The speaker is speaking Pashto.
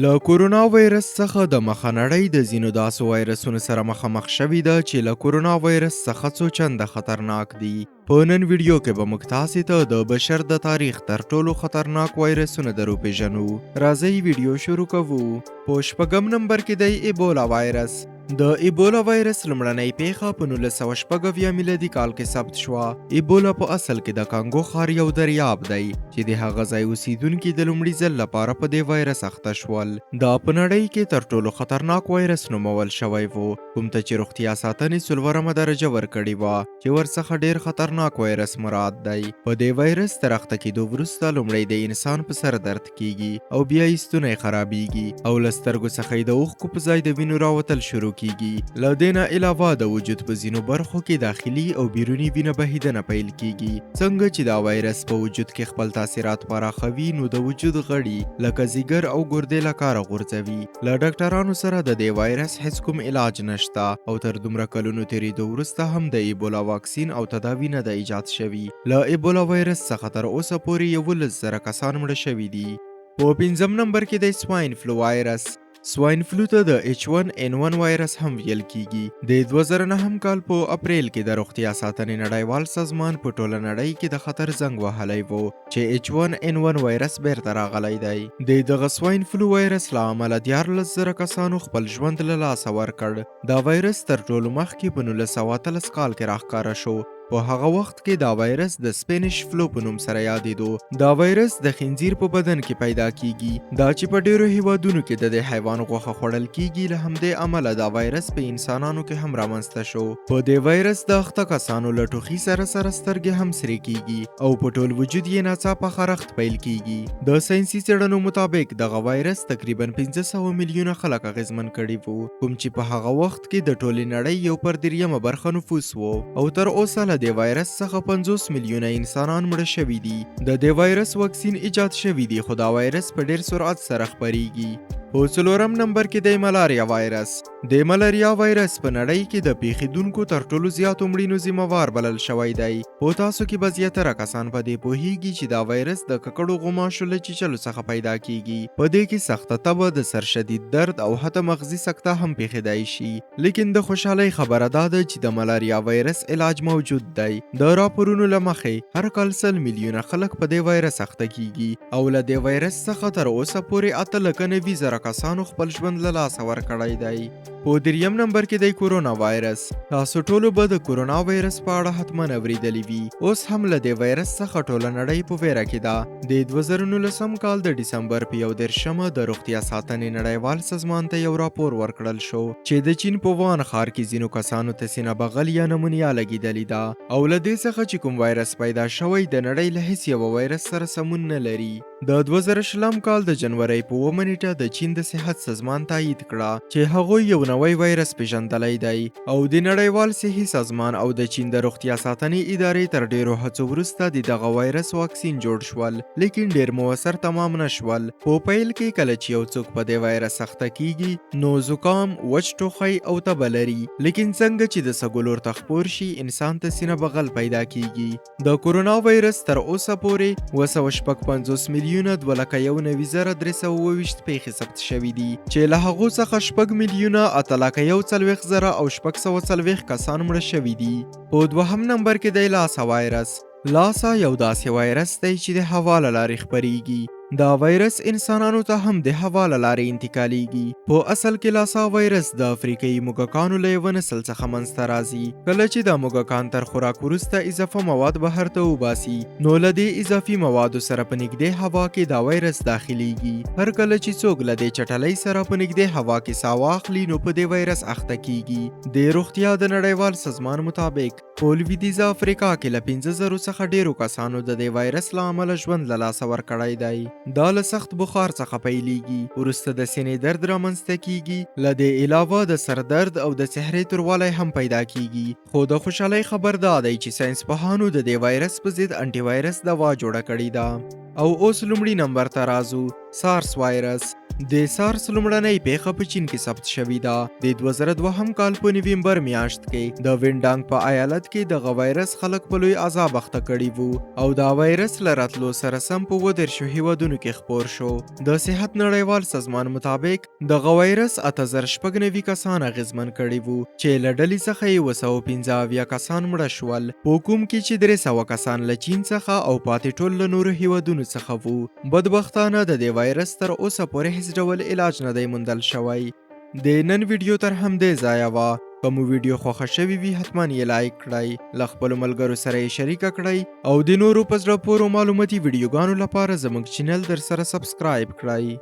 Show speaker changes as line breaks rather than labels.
له کورونا وایرس څخه د مخه نړۍ د ځینو داسو وایرسونو سره مخامخ شوې ده چې له کورونا وایرس څخه څو چنده خطرناک دي. په نن ویډیو کې به موږ تاسې ته د بشر د تاریخ تر ټولو خطرناک وایرسونه دروپېژنو. راځئ ویډیو شروع کوو. په شپږم نمبر کې دی ایبولا وایرس. د ایبولا وایرس لومړنۍ پیښه په 1976 میلادي کال کې ثبت شوه. ایبولا په اصل کې د کانګو ښار یو دریاب دی چې د هغه ځای اوسیدونکي د لومړي ځل لپاره په دې وایرس اخته شول. دا په نړۍ کې تر ټولو خطرناک وایرس نومول شوی و، کوم ته چې روغتیا ساتنې څلورمه درجه ورکړې وه چې ورڅخه ډیر خطرناک وایرس مراد دی. په دې وایرس تر اخته کېدو وروسته لومړی د انسان په سر درد کیږي او بیا یې ستونی خرابیږي او له سترګو څخه یې د اوښکو په ځای د وینو راوتل شروع کیږي. له دې نه علاوه د وجود په ځینو برخو کې داخلي او بیروني وینه بهیدنه پیل کیږي. څنګه چې دا وایرس په وجود کې خپل تاثیرات پراخوي نو د وجود غړي لکه ځیګر او ګردې له کاره غورځوي. له ډاکټرانو سره د دې وایرس هیڅ کوم علاج نشته او تر دومره کلونو تیریدو وروسته هم د ایبولا واکسین او تداوي نه ده ایجاد شوي. له ایبولا وایرس څخه تر اوسه پورې 11,000 کسان مړه شوي دي. په پنځم نمبر کې دی سواین فلو وایرس. سواین فلو ته د H1N1 وایرس هم ویل کیږي. د 2009 کال په اپریل کې د روغتیا ساتنې نړیوال سازمان په ټوله نړۍ کې د خطر زنګ وهلی و چې H1N1 وایرس بیرته راغلی دی. د دغه سواین فلو وایرس له امله 13,000 کسانو خپل ژوند له لاسه ورکړ. دا وایرس تر ټولو مخکې په 1918 کال کې راښکاره شو. په هغه وخت کې دا وایرس د سپینش فلو په نوم سره یادېدو. دا وایرس د خنزیر په بدن کې پیدا کیږي. دا چې په ډیرو هیوادونو کې د دې حیوان غوښه خوړل کیږي، له همدې امله دا وایرس په انسانانو کې هم رامنځته شو. په دې وایرس د اخته کسانو له ټوخي سره سره سترګې هم سرې کیږي او په ټول وجود یې ناڅاپه خرښت پیل کیږي. د ساینسي څېړنو مطابق دغه وایرس تقریبا 500 میلیونه خلک اغېزمن کړي وو، کوم چې په هغه وخت کې د ټولې نړۍ یو پر دریمه برخه نفوس وو او تر اوسه له دې وایرس څخه 50 میلیونه انسانان مړه شوي دي. د دې وایرس واکسین ایجاد شوي دي، خو دا وایرس په ډیر سرعت سره خپریږي. په څلورم نمبر کې دی ملاریا وایرس. د ملاریا وایرس په نړۍ کې د پیښیدونکو تر ټولو زیاتو مړینو ذمه وار بلل شوی دی. په تاسو کې به زیاتره کسان په دې پوهیږي چې دا وایرس د ککړو غوماشو له چیچلو څخه پیدا کیږي. په دې کې سخته تبه، د سر شدید درد او حتی مغزي سکته هم پیښیدای شي. لیکن د خوشحالۍ خبره دا ده چې د ملاریا وایرس علاج موجود دی. د راپورونو له مخې هر کال 100 میلیونه خلک په دې وایرس اخته کیږي او له دې وایرس څخه تر اوسه پورې 8,90,000 کسانو خپل ژوند له لاسه ورکړی دی. په دریم نمبر کې دی کورونا وایرس. تاسو ټولو به د کورونا وایرس په اړه حتما اوریدلی وي. اوس هم له دې وایرس څخه ټوله نړۍ په ویره کې ده. د 2019 کال د ډسمبر په 31مه د روغتیا ساتنې نړیوال سازمان ته یو راپور ورکړل شو چې د چین په وان ښار کې ځینو کسانو ته سینه بغل یا نمونیا لګیدلې ده او له دې څخه چې کوم وایرس پیدا شوی د نړۍ له هیڅ یوه وایرس سره سمون نه لري. د 2020 کال د جنورۍ په 7 نیټه د چین د صحت سازمان تایید کړه چې هغوی یو نوی وایرس پیژندلی دی او د نړیوال صحي سازمان او د چین د روغتیا ساتنې ادارې تر ډیرو هڅو وروسته د دغه وایرس واکسین جوړ شول، لیکن ډیر موثر تمام نه شول. په پیل کې کله چې یو څوک په دې وایرس اخته کیږي نو زکام، وچ ټوخی او تبه لري، لیکن څنګه چې د سږو لور ته خپور شي انسان ته سینه بغل پیدا کیږي. د کورونا وایرس تر اوسه پورې 756 میلیونه 2,91,327 پیښې ثبت شوې دي چې له هغو څخه 6 میلیونه 8,41,640 کسان مړه شوي دي. په دوهم نمبر کې دی لاسا وایرس. لاسا یو داسې وایرس دی چې د هوا له لارې خپریږي. دا وایرس انسانانو ته هم د هوا له لارې انتقالیږي. په اصل کې لاسا وایرس د افریقایي موږکانو له یوه نسل څخه منځته راځي. کله چې دا موږکان تر خوراک وروسته اضافه مواد بهر ته وباسي نو له دې اضافي موادو سره په نږدې هوا کې دا وایرس داخلیږي. هر کله چې څوک له دې چټلۍ سره په نږدې هوا کې ساه واخلي نو په دې وایرس اخته کیږي. د روغتیا د نړیوال سازمان مطابق په لویدیځه افریقا کې له 5,000 څخه ډیرو کسانو د دې وایرس له امله ژوند له لاسه ورکړی دی. دا له سخت بخار څخه پیلیږي، وروسته د سینې درد رامنځته کیږي، له دې علاوه د سر درد او د څهرې توروالی هم پیدا کیږي. خو د خوشحالۍ خبر دا دی چې ساینس پوهانو د دې وایرس په ضد انټي وایرس دوا جوړه کړې ده. او اوس لومړي نمبر ته راځو، سارس وایرس. د سارس لومړنۍ پیښه په چین کې ثبت شوې ده. د 2002 کال په نومبر میاشت کې د وینډانګ په ایالت کې دغه وایرس خلک په لوی عذاب اخته کړي وو او دا وایرس له راتلو سره سم په 37 هیوادونو کې خپور شو. د صحت نړیوال سازمان مطابق دغه وایرس 8096 کسان اغېزمن کړي وو چې له ډلې څخه یې 775 کسان مړه شول، په کوم کې چې 300 کسان له چین څخه او پاتې ټول له نورو هیوادونو څخه وو. بدبختانه د دې وایرس تر اوسه پورې هیڅ ډول علاج نه دی موندل شوی. د نن ویډیو تر همدې ځایه وه. که مو ویډیو خوښه شوې وي حتما یې لایک کړئ، له خپلو ملګرو سره یې شریکه کړئ او د نورو په زړه پورو معلوماتي ویډیوګانو لپاره زموږ چینل در سره سبسکرایب کړئ.